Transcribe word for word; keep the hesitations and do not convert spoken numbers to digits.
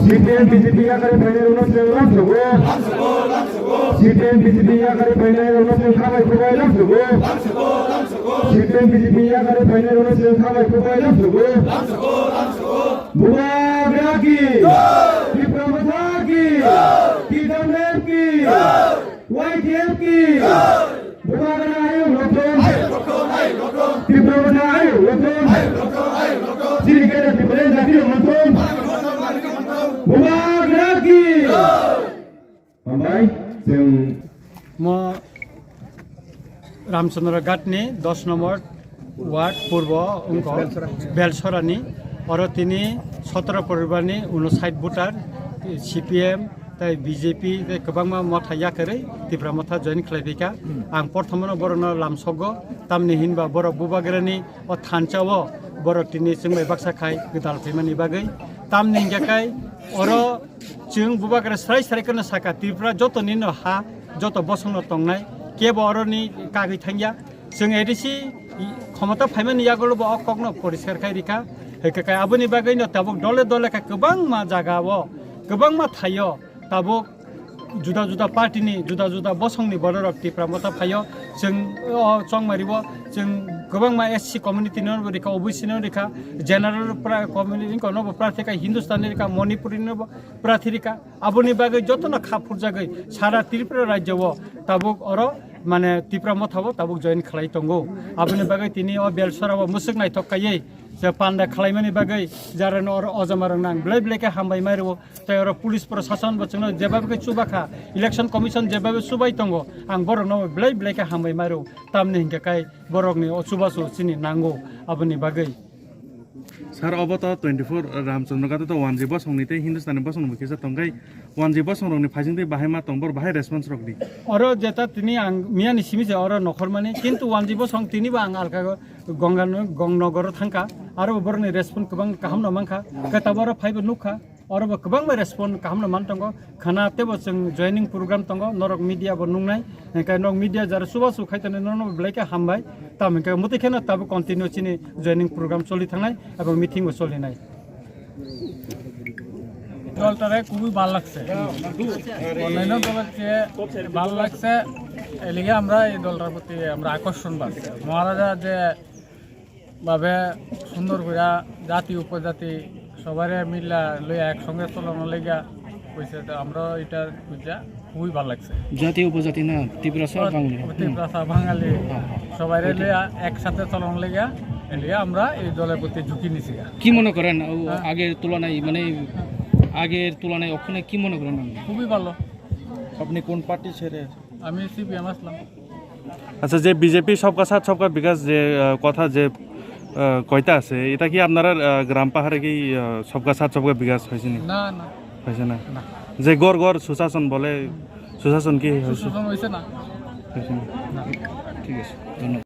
C P M B J P yakarwi phainairokno chwng lamsogo. C P M B J P yakarwi phainairokno chwng khabai khukbai lamsogo. C P M B J P yakarwi phainairokno chwng khabai khukbai lamsogo. Bubagra ki! Tipra Motha ki! T W F ki! Y T F ki! Bubagra ayuk lothong! Tipra Motha ayuk lothong! Chini khe Tipra jati lothong! Bubagra ki! Hambai, chwng Mo Ramchandra Ghat ni dos nombor ward purbo wngkha Belsora ni, oro tini sotoro poribar ni unosait voter, C P M tei B J P tei kwbangma motha yakarwi Tipra Motha join khlai phaikha. Ang porthomo no borok no lamsogo, tamni hinba borok Bubagra ni o thansa o borok tini chwng bai baksa khai gwdal phaimani bagwi. Tamni hingkha khai oro chwng Bubagra srai srai kheno sakha, Tripura joto ni no ha, joto bosong no tongnai, kebo oro ni kagwi thangya. Chwng A D C khomota phaimani yagulo bo o kok no poriskar khai rikha. Hwnkhe kai aboni bagwi no tabuk dole dole khe kwbangma jaga o, kwbangma thai o tabuk juda juda party ni, juda juda bosong ni borok rok Tipra Motha phaio. Chwng o chongmari o chwng kwbangma S C community no bo rikha, O B C no rikha, general pra-, community no bo prathi kha, Hindustani rikha, Manipuri no bo prathi rikha. Aboni bagwi jotono kha phurjagwi sara Tripura rajyo o tabuk oro mane Tipra Motha o tabuk join khlai tongo. Aboni bagwi tini o Belsora o mwswk naithok kaiwi je panda khlaimani bagwi jarano oro ojama rok nang belai belai khe hambai mai rwo. Tei oro police prosason bo chwngno jebabe khe chuba kha, election commission jebabe chubai tongo, ang borokno belai belai khe hambai mai rwo. Tamni hinkhe kai borokni o chubachu chini nango aboni bagwi. Sir, obo to twenty-four Ramchandra Ghat to one G bosongni tei Hindustani bosongni bo kisa tongkhai, one G bosongrokni phaising tei bahai ma tong, bor bahai response rokdi? Oro jeta tini ang miyani simi se oro nokhormani, kintu one G bosong tini bo ang alka Ganga no, Gong Nogoro thangkha, aro borokni response kwbang kaham no mankha, khe tabuk oro phaibo nukha, oro bo kwbangma response kaham no man tongo, khana teibo chwng joining program tongo, norok media bo nuknai, hwnkhe norok media jara chubachu khai tongnai norokno belai khe hambai. Tamo hwnkhe mwtwi kheno tabuk continue chini joining program choli thangnai abo meeting bo cholinai. দলটারে খুবই ভালো লাগছে, অন্যান্য দলের চেয়ে ভালো লাগছে। এদিকে আমরা এই দলটার প্রতি আমরা আকর্ষণ বাড়ছে। মহারাজা যে ভাবে সুন্দর কইরা জাতি উপজাতি সবারে মিলা লইয়া একসঙ্গে চলানো লেগা কইছে, তো আমরা এটা বুঝা খুবই ভালো লাগছে। জাতি উপজাতি না, তিপ্রাসা, বাঙালি। তিপ্রাসা, বাঙালি, হ্যাঁ, হ্যাঁ। সবারে লইয়া একসাথে চলানো লেগা, এলিয়া আমরা এই দলের প্রতি ঝুঁকি নিছি গা। কি মনে করেন ও হ্যাঁ। আগের তুলনায়, মানে আগের তুলনায় ওখানে কি মনে করেন আপনি? খুবই ভালো। আপনি কোন পার্টি ছেড়ে? আমি সিপিএম আসলাম। আচ্ছা, যে বিজেপি সবকা সাথ সবকা বিকাশ যে আহ, কথা যে আহ, কইতা আছে, এটা কি আপনারা আহ, গ্রাম পাহাড়ে কি আহ, সবকা সাথ সবকা বিকাশ হয়েছে নি? না, না। হয়েছে না? না। যে গড় গড় সুশাসন বলে, সুশাসন কি হয়েছে? সুশাসন হয়েছে না। হয়েছে না? না। ঠিক আছে, ধন্যবাদ।